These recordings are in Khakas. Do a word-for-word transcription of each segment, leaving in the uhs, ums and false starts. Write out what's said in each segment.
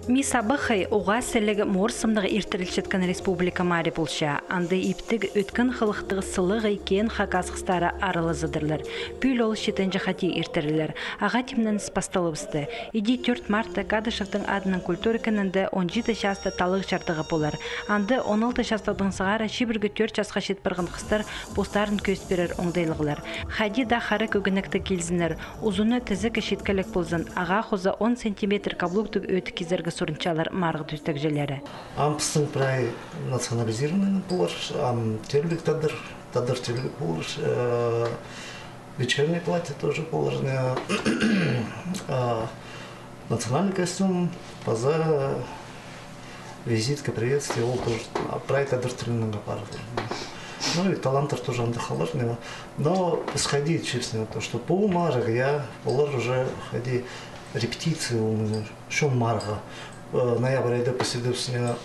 Мисс Абахай уғаа сіліг морсымнығ иртірілчеткен республика мари полча. Анда иптіг ӧткін хылыхтығ сылығай кеен хакас хыстары аралазадырлар. Пӱӱл ол читінҷі хати иртірілер. Ағаа тимненіс пасталыбысты. Иди тӧрт мартта Кадышевтің адынаң культура кінінде он читі часта талығ чардығы полар. Анда он алты частығдаң сығара чибіргі тӧрт часха чит парған хыстар постарын кӧзіт пирер оңдайлығлар. Хайди даа хара кӧгенектіг килзіннер, узуны тізеге читкелек ползын, ағаа хоза он сантиметр каблуктығ ӧтік кизерге сурынчалар марығ тӧстегҷілері. Ам пістің прай национализированный полар, ам теелбек тадар, тадар теелбек полар, э, вечернее платье тоже полар, не, а, национальный костюм, паза визитка, приветствие, ол тоже, а, прай тадар тілінең апарылар. Ну и таланттар тоже анда халар, не. Но піс хайди итчебіс, не, то, что пу марығ, я, олар уже хайди репетиция, ол, не, чон марығы. Э, ноябрь айда піс идібіс, не,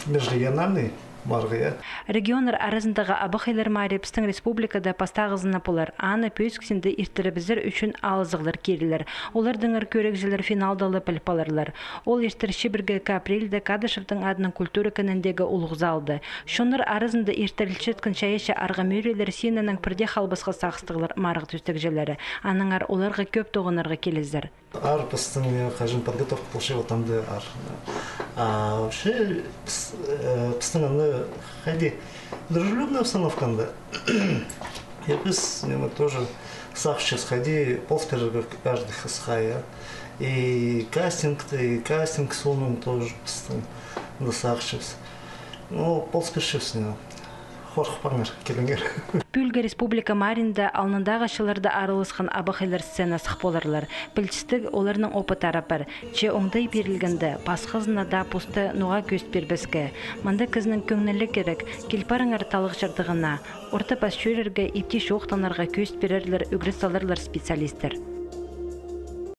межрегиональный марығ, я. Регионнар аразындағы абахайлар мари пістің республикада пастағызына полар, аны пӧзік синде иртірібізер ӱчӱн алызығлар кирілер. Олардаңар кӧрігҷілер финалда ла піліп аларлар. Ол иртер чибіргі апрельде Кадышевтің адынаң культура кініндегі улуғ залда. Чоннар аразында иртірілчеткен чайаачы арғымӧрелер синінең пірдее халбасха сағыстығлар марығ тӧстегҷілері. Аннаңар оларға кӧп тоғынарға килізер. Аар пістің, э, хаҷан подготовка полча, вот анда аар. А вообще, піс-, э, пістің анда хайди дружелюбная обстановка анда. И піс, неме, тоже сағынчабыс хайди полыс пирерге каждый хысха, я. И кастингті, и кастинг соонаң тоже пістің анда сағынчабыс. Ну, полыс пирчебіс, неме. Хорыхпаңар, киліңер. Пӱӱлгі республика маринда алнындағы чылларда араласхан абахайлар сцена сых поларлар. Пілдістіг, оларның опыттары пар. Че оңдай пирілгенде, пасхазына даа посты ноға кӧзіт пирбеске. Мында кізінің кӧңнілі кирек, кил парыңар талығ чардығына. Орта пас чӧрерге, ипти чоохтанарға кӧзіт пирерлер, ӱгрет саларлар специалисттер.